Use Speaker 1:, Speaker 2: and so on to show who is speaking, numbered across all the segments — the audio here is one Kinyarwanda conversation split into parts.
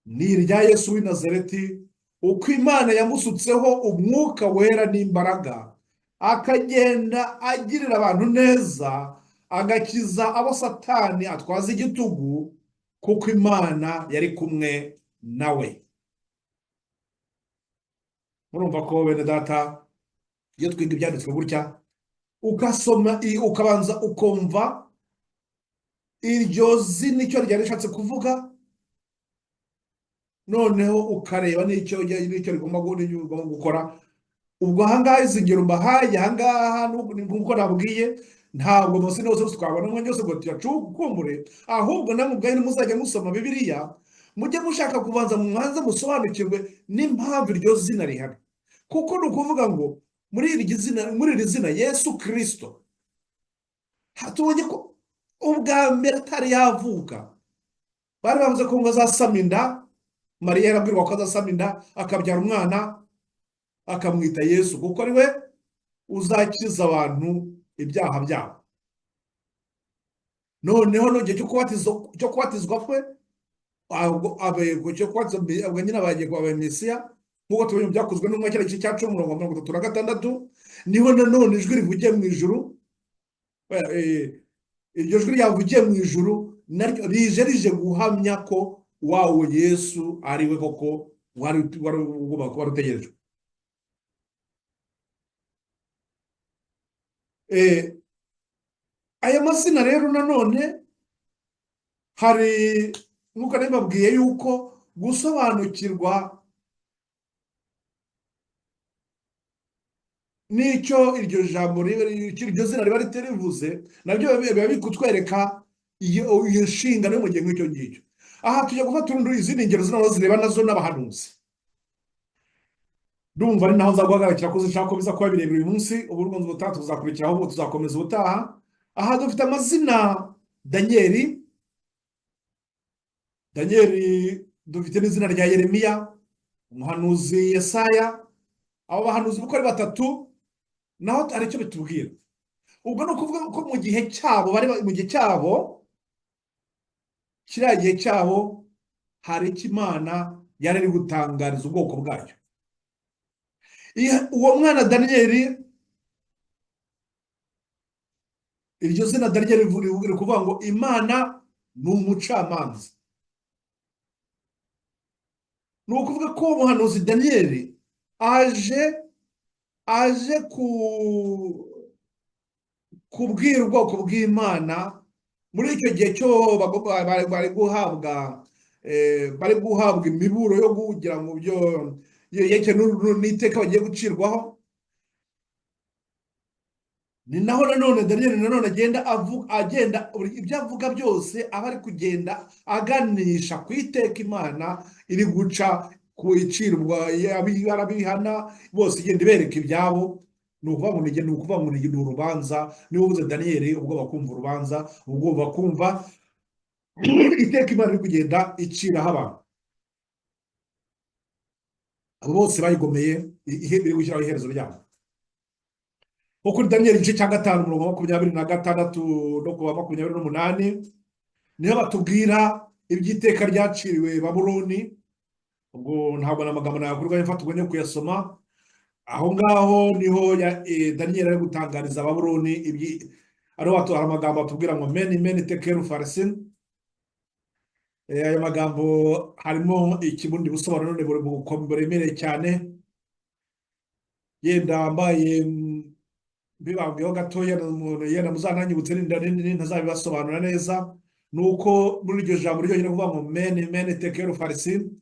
Speaker 1: Ni irya Yesu w'i Nazareti, uko Imana yamusutseho umwuka wera n'imbaraga, akagenda agirira abantu neza, agakiza abo Satani atwaza igitugu, kuko Imana yari kumwe nawe. Murumva ko bene data, iyo twiga ibyanditswe gutya, ugasoma ukabanza ukumva iryo zina icyo ryari rishatse kuvuga, noneho ukareba n'icyo rigomba gukora. Ubwo ahangaha izi ngero mbahaye ahangaha, nk'uko nabwiye, ntabwo munsi yose twabona umwanya wose ngo tuyacukumbure, ahubwo namwe ubwanyu muzajya musoma Bibiliya, mujye mushaka kubanza mubanze musobanukirwe n'impamvu iryo zina rihari. Kuko ni ukuvuga ngo muri iri zina Yesu Kristo, tubonye ko ubwa mbere atari yavuka bari bavuze ko ngo azasama inda. Mariya yarabwirwa ko azasama inda akabyara umwana akamwita Yesu, kuko ari we uzakiza abantu ibyaha byabo. Noneho no gihe cyo kubatizwa kwe, cyo kubatizwa nyine abagiye kwa Mesiya, nk'uko tubonye byakozwe n'umwe cya gice cya 10 umurongo 36, niho nanone ijwi rivugiye mu ijuru, iryo jwi ryavugiye mu ijuru naryo rije guhamya ko wawo Yesu ari we koko wari ugomba kuba utegerejwe. Aya mazina rero nanone hari, nk'uko nabibabwiye, yuko gusobanukirwa n'icyo iryo jambo iryo zina riba rivuze, nabyo biba bikutwereka iyo nshingano yo mu gihe nk'icyo ngicyo. Aha tujya gufata izindi ngero zino zireba nazo n'abahanuzi. Ndumva ari naho nzaguhagarikira ko zishaka ko biza kuba birebire uyu munsi, ubu urwo ubutaha tuzakurikiraho, tuzakomeza ubutaha. Aha dufite amazina Danieli, dufite n'izina rya Yeremiya, umuhanuzi Yesaya. Abo bahanuzi uko ari batatu naho hari icyo bitubwira. Ubwo ni ukuvuga ko mu gihe cyabo bari mu gihe cyabo, kiriya gihe cyabo hari icyo Imana yari iri gutangariza ubwoko bwayo. Uwo mwana Danieli, iryo zina Danieli riri kuvuga ngo Imana ni umucamanza. Ni ukuvuga ko uwo muhanuzi Danieli aje kubwira ubwoko bw'Imana muri icyo gihe cyo bari guhabwa imiburo yo kugira ngo byo yeke n'iteka bagiye gucirwaho. Ni naho nanone Danieli nanone agenda ibyo avuga byose aba ari kugenda aganisha ku iteka Imana iri guca ku icirwa, arabihana bose, igenda ibereka ibyabo. Ni ukuvuga ngo ni urubanza. Niba uvuze Danieli ubwo bakumva urubanza, ubwo bakumva iteka Imana iri kugenda iciraho abantu. Abo bose bayigomeye, iri gushyiraho iherezo ryabo. Nko kuri Danieli igice cya 5 umurongo 26 no kuwa 28, niho batubwira iby'iteka ryaciriwe Babuloni. Ubwo ntabwo n'amagambo nayakurwa mfata ubwo njya kuyasoma. Aho ngaho niho Danieli ari gutangariza Babuloni ariho hari amagambo atubwira ngo meni meni tekeru farisin. Ayo magambo harimo ikibundi busobanuro none buremereye cyane. Yenda mbaye bibabwiyeho gatoya, yenda muzananyibutse ntazabibasobanura neza. Nuko muri iryo jambo ryonyine kuvuga ngo meni meni tekeru farisin,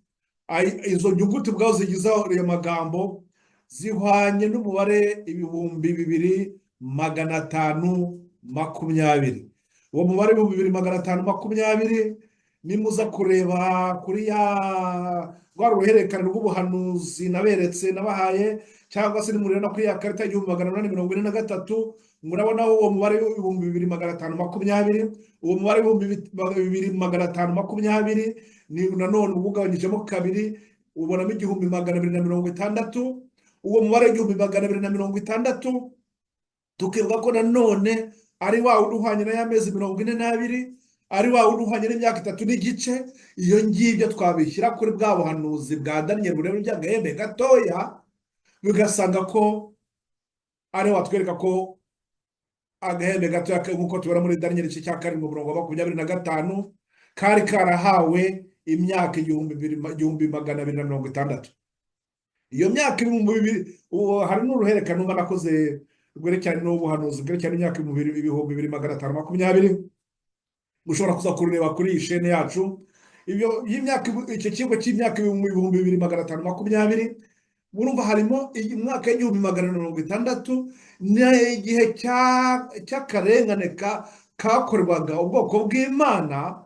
Speaker 1: izo nyuguti ubwazo zigize ayo magambo zihwanye n'umubare 2520. Uwo mubare 2520 nimuza kureba kuri ya rwa ruhererekane rw'ubuhanuzi naberetse nabahaye, cyangwa se nimureba no kuri ya karita 1843, murabona uwo mubare 2520. Uwo mubare 2520 ni nanone ugabanyijemo kabiri, ubonamo 1260. Uwo mubare 1260 tukivuga ko nanone ari wa wundi uhwanye na ya mezi 42. Ari wa wundi uhwanye n'imyaka 3 n'igice. Iyo ngibyo twabishyira kuri bwa buhanuzi bwa Daniyeli bureba iby'agahembe gatoya, bigasanga ko ari watwereka ko agahembe gatoya, nk'uko tubona muri Daniyeli igice cya 7 umurongo wa 25, kari karahawe imyaka 1260. Iyo myaka 2000, ubu hari n'uruhererekane numva nakoze rwerekeranye n'ubuhanuzi bwerekeranye n'imyaka 2520, ushobora kuza kurureba kuri iyi shene yacu. Ibyo y'imyaka, icyo kigo cy'imyaka 2520, murumva harimo umwaka w'1160, ni igihe cy'akarengane kakorwaga ubwoko bw'Imana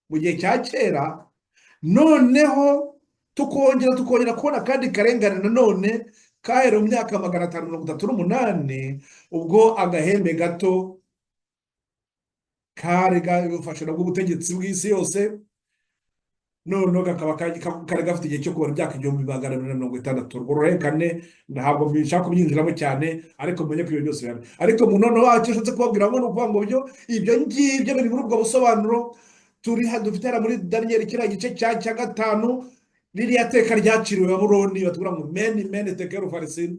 Speaker 1: mu gihe cya kera. Noneho tukongera kubona akandi karengane nanone kahereye mu myaka 538, ubwo agahembe gato kari gafashe nabwo ubutegetsi bw'isi yose, noneho kakaba kari gafite igihe cyo kubara imyaka 1260. Urwo ruhererekane ntabwo nshaka kubyinjiramo cyane, ariko mumenye ko ibyo byose bihari. Ariko mu noneho icyo nshatse kubabwira ngo ni ukuvuga ngo byo ibyo ngibyo biri muri ubwo busobanuro turi dufite hariya muri Daniyeli kiriya gice cya 5, ririya teka ryaciriwe Babuloni, batubwira ngo mene mene tekeli ufarisini.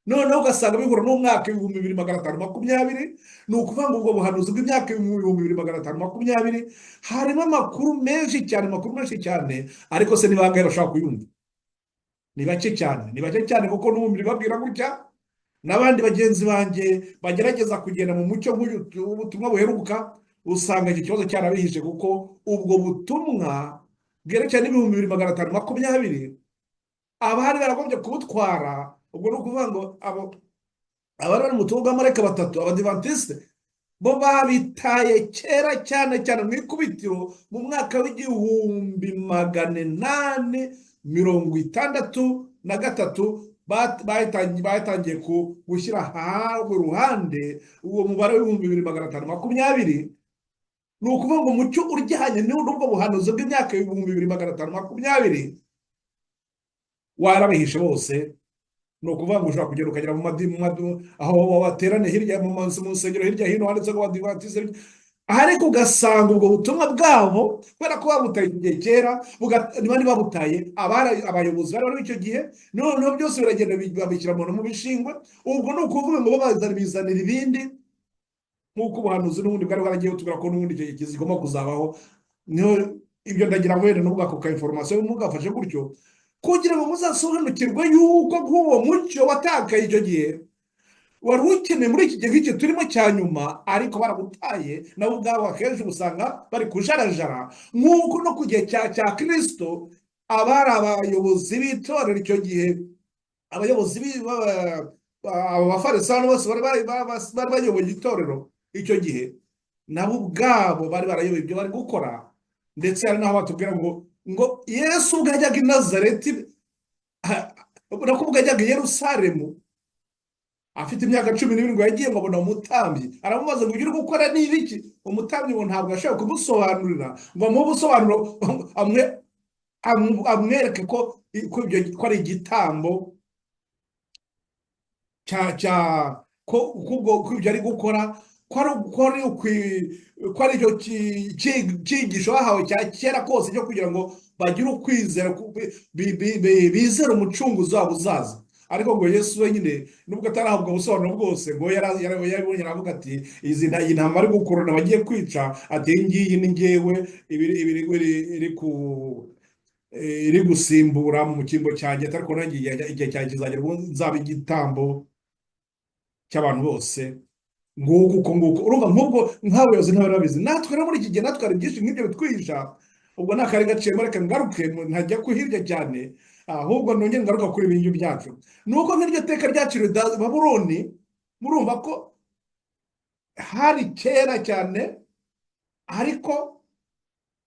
Speaker 1: Noneho ugasanga bihura n'umwaka 2520. Ni ukuvuga ngo ubwo buhanuzi bw'imyaka 2520 harimo amakuru menshi cyane, amakuru menshi cyane. Ariko se ni bangahe bashobora kuyumva? Ni bake cyane, ni bake cyane, kuko n'ubu babwira gutya n'abandi bagenzi banjye bagerageza kugenda mu mucyo nk'uyu ubutumwa buheruka, usanga icyo kibazo cyarabihishe, kuko ubwo butumwa bwerekeranye n'2520 abari baragombye kubutwara, ubwo ni ukuvuga ngo abo abari bari mu butumwa bw'amarayika batatu, Abadivantisite, bo babitaye kera cyane cyane mu ikubitiro mu mwaka w'1863. Batangiye gushyira iruhande uwo mubare w'2520. Ni ukuvuga ngo umucyo uryanye n'ubwo buhanuzi bw'imyaka 2520 warabihishe bose. Ni ukuvuga ngo ushobora kugenda ukagera mu madini, aho bateraniye hirya mu nsengero hirya hino handitse ngo Abadivantisite, ariko ugasanga ubwo butumwa bwabo, kubera ko babutaye igihe kera, niba babutaye abari abayobozi bari bari icyo gihe, noneho byose biragenda babishyira mu bishingwe. Ubwo ni ukuvuga ngo bo bizanira ibindi, nk'uko ubuhanuzi n'ubundi bwari bwaragiye butubwira ko n'ubundi icyo gihe kigomba kuzabaho. Niho ibyo ndagira ngo wenda n'ubwo ako ka information mugafashe gutyo, kugira ngo muzasobanukirwe yuko nk'uwo mucyo watakaye icyo gihe wari ukeneye muri iki gihe nk'iki turimo cya nyuma, ariko baragutaye nabo ubwabo. Akenshi usanga bari kujarajara, nk'uko no ku gihe cya Kirisito abari abayobozi b'itorero icyo gihe, abayobozi abo Bafarisayo bose bari bayoboye itorero icyo gihe, nabo ubwabo bari barayoboye ibyo bari gukora. Ndetse hari n'aho batubwira ngo Yesu ubwo yajyaga i Nazareti, nako ubwo yajyaga i Yerusalemu afite imyaka 12, ngo yagiye ngo abona umutambyi, aramubaza ngo: "Ibyo uri gukora ni ibiki?" Umutambyi ngo ntabwo ashobora kumusobanurira ngo amuhe ubusobanuro, amwereke ko ibyo ko ari igitambo cya ko ibyo ari gukora ko ari icyo cyigisho bahawe cya kera kose cyo kugira ngo bagire ukwizera, bizere umucunguzi wabo uzaza. Ariko ngo Yesu wenyine, nubwo atarahabwa ubusobanuro bwose, ngo yarabonye aravuga ati: "Iyi ntama bari gukurura bagiye kwica," ati: "Iyi ngiyi ni ngewe iri gusimbura mu cyimbo cyanjye, ariko nanjye igihe cyanjye kizagera ubwo nzaba igitambo cy'abantu bose." Nguko uko nguko. Urumva nk'ubwo nk'abayobozi ntibari babizi. Natwe rero muri iki gihe natwe hari byinshi nk'ibyo bitwihisha. Ubwo ni akari gaciyemo, reka ngaruke ntajya kuhirya cyane, ahubwo nongere ngaruka kuri ibi ngibyo byacu. Ni uko nk'iryo teka ryaciriwe Babuloni, murumva ko hari kera cyane, ariko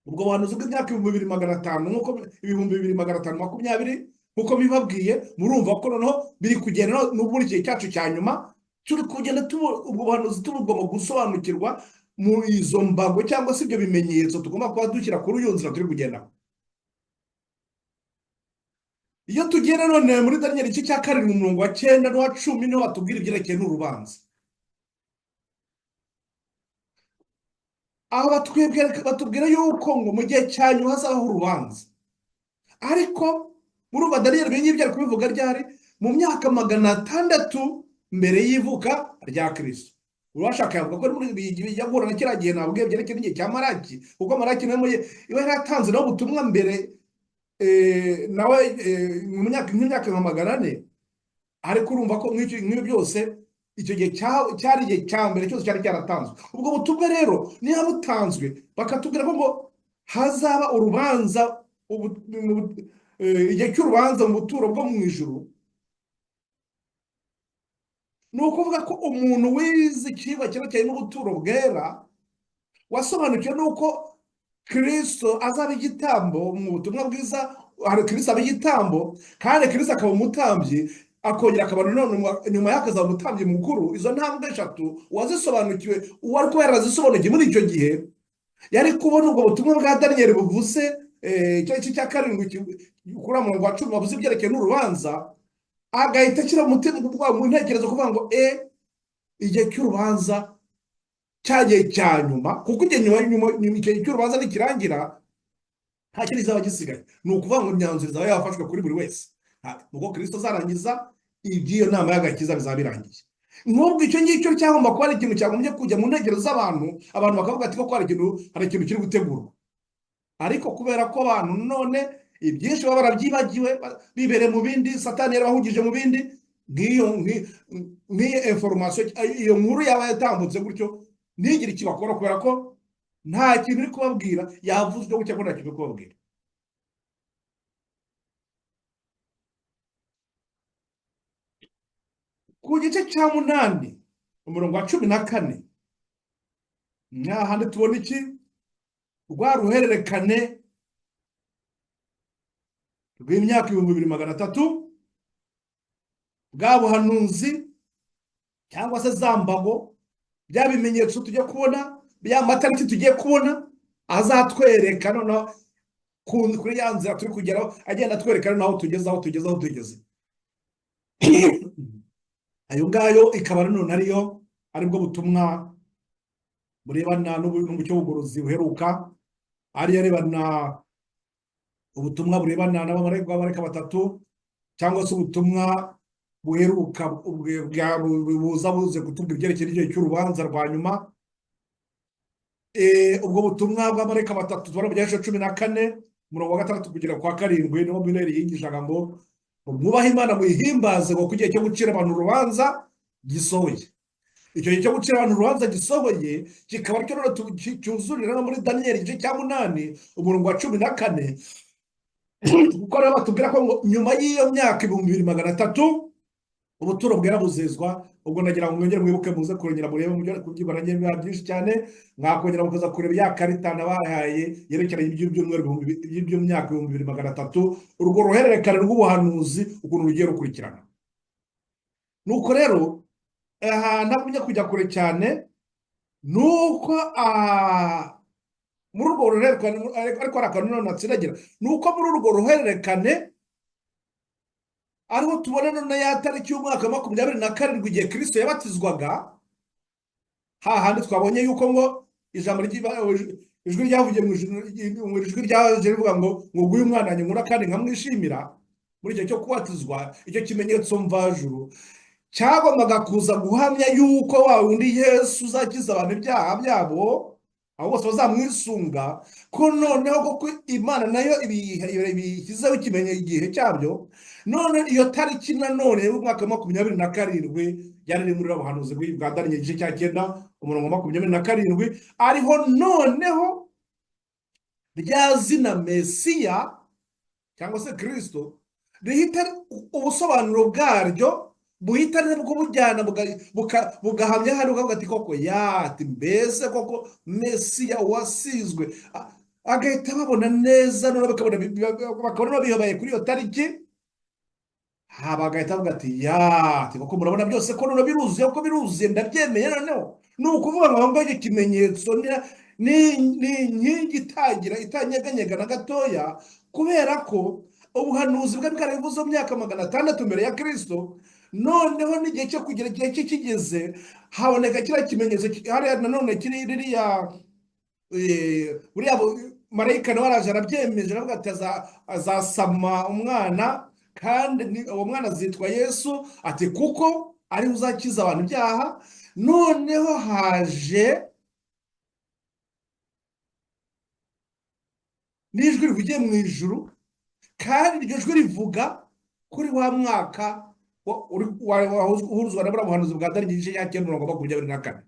Speaker 1: ubwo buhanuzi bw'imyaka 2500, nk'uko 2520 nk'uko bibabwiye, murumva ko noneho biri kugenda n'ubu muri iki gihe cyacu cya nyuma turi kugenda ubwo buhanuzi tubugomba gusobanukirwa mu izo mbago cyangwa se ibyo bimenyetso tugomba kuba dushyira kuri iyo nzira turi kugenda. Iyo tugiye nanone muri Daniyeli igice cya 7 umurongo wa 9 n'uwa 10, niho batubwira ibyerekeye n'urubanza. Aho batubwira yuko ngo mu gihe cya nyuma hazabaho urubanza. Ariko murumva Daniyeli ibi ngibyo ari kubivuga ryari? Mu myaka 600 mbere y'ivuka rya Kristo. Uwashaka yavuga ko muri bijya guhura na kiriya gihe nabwiye byerekeye n'igihe cya Malaki, kuko Malaki nawe iwe yaratanze nawe ubutumwa mbere, nawe mu myaka nk'imyaka nka 400. Ariko urumva ko nk'ibyo byose icyo gihe cyari igihe cya mbere cyose cyari cyaratanzwe. Ubwo butumwa rero niba butanzwe bakatubwira ko ngo hazaba urubanza, igihe cy'urubanza mu buturo bwo mu ijuru, ni ukuvuga ko umuntu wize icyigwa cyerekeye n'ubuturo bwera, wasobanukiwe n'uko Kristo azaba igitambo mu butumwa bwiza, hari Kristo aba igitambo kandi Kristo akaba umutambyi, akongera akaba nanone nyuma y'akazi akazaba umutambyi mukuru. Izo ntambwe eshatu uwazisobanukiwe, uwari kuba yarazisobanukiwe muri icyo gihe, yari kubona ubwo butumwa bwa Daniyeli buvuze icyo cya 7 kuri murongo wa 10 bavuze ibyerekeye n'urubanza, agahita ashyira umutima mu ntekerezo kuvuga ngo igihe cy'urubanza cyagiye cya nyuma, kuko igihe nyuma igihe cy'urubanza nikirangira nta kindi kizaba gisigaye. Ni ukuvuga ngo imyanzuro izaba yafashwe kuri buri wese, nuko Kristo azarangiza iby'iyo nama y'agakiza bizaba birangiye. Nk'ubwo icyo ngicyo cyagomba kuba ari ikintu cyagombye kujya mu ntekerezo z'abantu, abantu bakavuga ati koko hari ikintu kiri gutegurwa. Ariko kubera ko abantu none ibyinshi baba barabyibagiwe, bibereye mu bindi, Satani yarabahugije mu bindi, nk'iyo information, iyo nkuru yaba yatambutse gutyo ntigire icyo bakora, kubera ko nta kintu iri kubabwira, yavuzwe gutya ko nta kintu iri kubabwira. Ku gice cya 8 umurongo wa 14, hahandi tubona iki? Rwa ruhererekane rw'imyaka 2300 bwa buhanuzi cyangwa se za mbago, bya bimenyetso tujya kubona, bya matariki tugiye kubona, azatwereka noneho kuri ya nzira turi kugeraho, agenda atwereka noneho aho tugeze, aho tugeze, aho tugeze. Ayo ngayo ikaba nanone ariyo aribwo butumwa burebana n'umucyo w'ubugorozi buheruka, ariyo arebana ubutumwa burebana n'abamarayika batatu, cyangwa se ubutumwa buheruka buza buze kutubwira ibyerekeye n'igihe cy'urubanza rwa nyuma. Ubwo butumwa bw'abamarayika batatu tubona mu gice 14 umurongo wa 6 kugera kwa 7, niho Bibiliya yigishaga ngo mwubahe Imana muyihimbaze, ngo ku gihe cyo gucira abantu urubanza gisohoye. Icyo gihe cyo gucira abantu urubanza gisohoye kikaba cyo none cyuzurira no muri Daniyeli igice cya 8 umurongo wa 14, kuko rero batubwira ko ngo nyuma y'iyo myaka 2300 ubuturo bwera buzezwa. Ubwo nagira ngo mwongere mwibuke, muze kurongera murebe mujye kubyibona biba byinshi cyane, mwakongera mukaza kureba ya karita nabahaye yerekeranye iby'ibyumweru by'imyaka 2300, urwo ruhererekane rw'ubuhanuzi ukuntu rugiye rukurikirana. Nuko rero aha ntagumye kujya kure cyane, nuko muri urwo ruhererekane, ariko hari akantu none natsindagira, nuko muri urwo ruhererekane ariho tubona none ya tariki y'umwaka 27 igihe Kristo yabatizwaga, hahandi twabonye yuko ngo ijambo ijwi ryavugiye mu ijwi ryaje rivuga ngo nguyu umwana wanjye nkunda kandi nkamwishimira. Muri icyo cyo kubatizwa, icyo kimenyetso mvajuru cyagombaga kuza guhamya yuko wa wundi Yesu uzakiza abantu ibyaha byabo, abo bose bazamwisunga, ko noneho koko Imana nayo ibishyizeho ikimenyetso igihe cyabyo. None iyo tariki nanone y'umwaka wa 27 yari iri muri buhanuzi bwa Daniyeli igice cya 9 umurongo wa 27, ariho noneho rya zina Mesiya cyangwa se Kristo rihita ubusobanuro bwaryo buhita nabwo bujyana bugahamya hano, bukavuga ati koko yati mbese koko Mesiya wasizwe, agahita babona neza, none bakabona bihabaye kuri iyo tariki, bagahita bavuga ati yati koko murabona byose ko none biruzuye, ko biruzuye ndabyemeye. Noneho ni ukuvuga ngo aho ngaho ikimenyetso ni inkingi itagira itanyeganyega na gatoya, kubera ko ubuhanuzi bwari bwarabivuze mu myaka 600 mbere ya Kristo. Noneho n'igihe cyo kugira igihe cye kigeze, haboneka kiriya kimenyetso hariya nanone kiri ririya Buriya marayika nawe araje arabyemeje, aravuga ati azasama umwana, kandi uwo mwana azitwa Yesu, ati kuko ari uzakiza abantu ibyaha. Noneho haje n'ijwi rivugiye mu ijuru, kandi iryo jwi rivuga kuri wa mwaka uhuruzwa na buriya buhanuzi bwa Daniyeli igice cya 9 umurongo wa 24.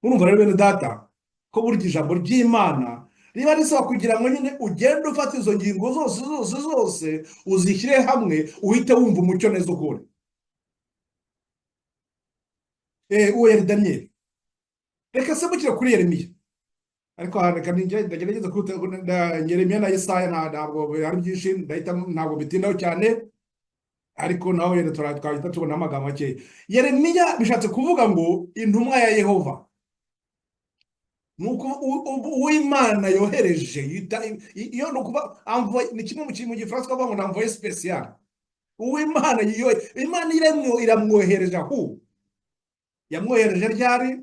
Speaker 1: Murumva rero bene data ko burya ijambo ry'Imana riba risaba kugira ngo nyine ugende ufata izo ngingo zose zose zose uzishyire hamwe, uhite wumva umucyo neza ukuri. Uwo yari Daniyeli. Reka se mukire kuri Yeremiya, ariko reka ndagerageza kuri Yeremiya na Yesaya, ntabwo hari byinshi ndahita, ntabwo bitindaho cyane, ariko naho yenda twahita tubona amagambo makeya. Yeremiya bishatse kuvuga ngo intumwa ya Yehova, nuko uw'Imana yohereje, iyo ni kimwe mu gifaransa bavuga ngo ni envoyé spécial. Uw'Imana Imana iramwohereje. Aho yamwohereje ryari?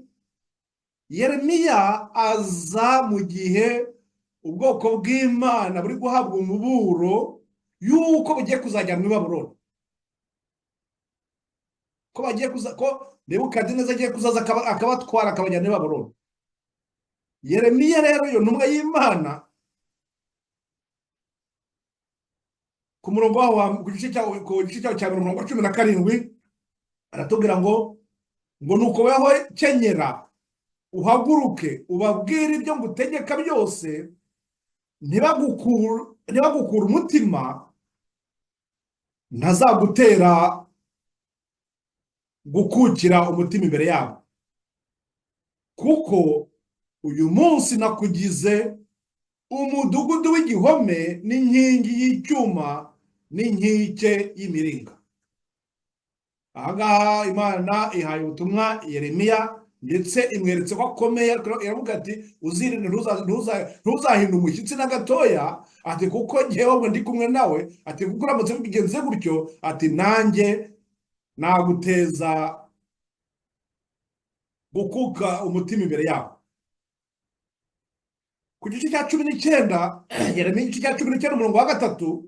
Speaker 1: Yeremiya aza mu gihe ubwoko bw'Imana buri guhabwa umuburo yuko bugiye kuzajyanwa i Babuloni, ko bagiye kuza, ko Nebukadineza agiye kuzaza akabatwara akabajyana i Babuloni. Yeremiya rero iyo ntumwa y'Imana ku murongo waho, ku gice cyaho cya 17, aratubwira ngo nuko weho kenyera uhaguruke ubabwire ibyo ngutegeka byose, ntibagukure umutima, ntazagutera gukukira umutima imbere yabo, kuko uyu munsi nakugize umudugudu w'igihome n'inkingi y'icyuma n'inkike y'imiringa. Aha ngaha Imana ihaye ubutumwa Yeremiya, ndetse imweretse ko akomeye. Iravuga ati uzirinde, ntuzahinde umushyitsi na gatoya, ati kuko njyewe ndi kumwe nawe, ati kuko uramutse bigenze gutyo, ati nanjye naguteza gukuka umutima imbere yabo. Ku gice cya 19, Yeremiya igice cya 19 umurongo wa 3,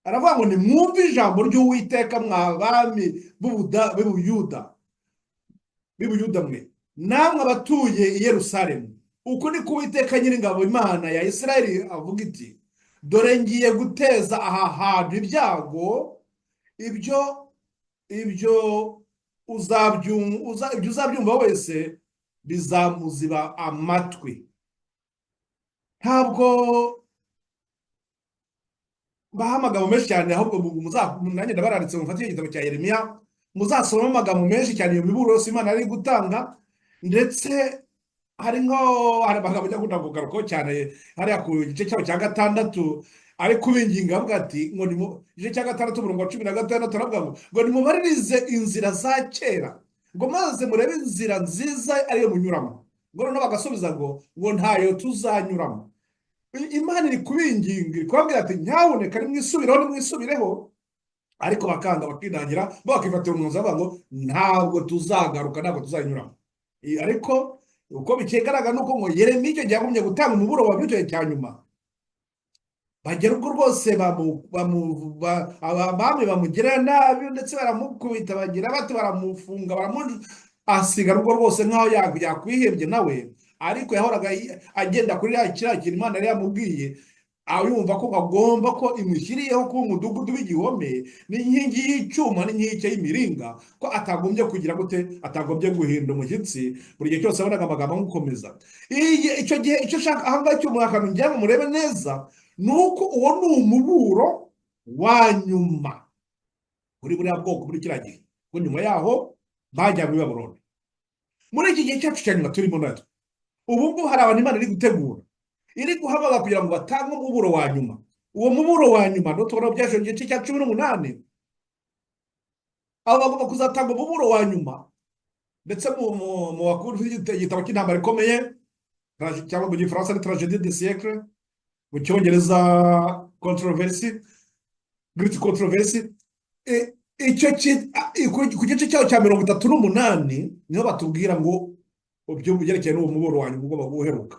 Speaker 1: aravuga ngo nimwumve ijambo ry'Uwiteka mwa bami b'Ubuyuda mwe, namwe abatuye i Yerusalemu. Uku ni ko Uwiteka Nyiringabo Imana ya Isirayeli avuga iti dore ngiye guteza aha hantu ibyago, ibyo uzabyumva wese bizamuziba amatwi. Ntabwo baha amagambo menshi cyane, ahubwo nanjye ndabaranditse mufate igitabo cya Yeremiya, muzasoma amagambo menshi cyane iyo miburo yose Imana ari gutanga. Ndetse hari amagambo ajya akunda kugarukaho cyane hariya ku gice cyaho cya 6, ari kubinginga avuga ati ngo ni gice cya 6 umurongo wa 16, aravuga ngo nimubaririze inzira za kera, ngo maze murebe inzira nziza ariyo munyuramo, ngo noneho bagasubiza ngo ntayo tuzanyuramo. Imana iri kubinginga, iri kubabwira ati nyabuneka nimwisubireho, nimwisubireho, ariko bakanga bakinangira, bakifatira umwanzuro bavuga ngo ntabwo tuzagaruka, ntabwo tuzanyuramo. Ariko uko bikigaragara nuko ngo Yeremiya icyo gihe yagumye gutanga umuburo wa icyo cya nyuma, bagera ubwo rwose abami bamugirira nabi, ndetse baramukubita, bagira bati baramufunga, asiga ubwo rwose nkaho yakwihebye nawe, ariko yahoraga agenda kuri kiriya kintu Imana yari yamubwiye, yumva ko agomba ko imushyiriyeho kuba umudugudu w'igihome n'inkingi y'icyuma n'inkike y'imiringa, ko atagombye kugira gute, atagombye guhinda umushyitsi buri gihe cyose abonaga amagambo amukomeza. Icyo gihe icyo ushaka aha ngaha cy'umwaka ngira ngo murebe neza, ni uko uwo ni umuburo wa nyuma kuri buriya bwoko muri kiriya gihe, kuko nyuma yaho bajyanywe i Babuloni. Muri iki gihe cyacu cya nyuma turimo natwe ubu ngubu hari abantu Imana iri gutegura, iri guhamagara kugira ngo batange umuburo wa nyuma. Uwo muburo wa nyuma no tubona byaje mu gice cya 18, abo bagomba kuzatanga umuburo wa nyuma. Ndetse mu bakuru igitabo cy'intambara ikomeye, cyangwa mu gifaransa ni tragédie de siècle, mu cyongereza controversy, great controversy. Icyo ku gice cyaho cya 38 niho batubwira ngo byerekeye n'uwo muburo wanyu ugomba guheruka.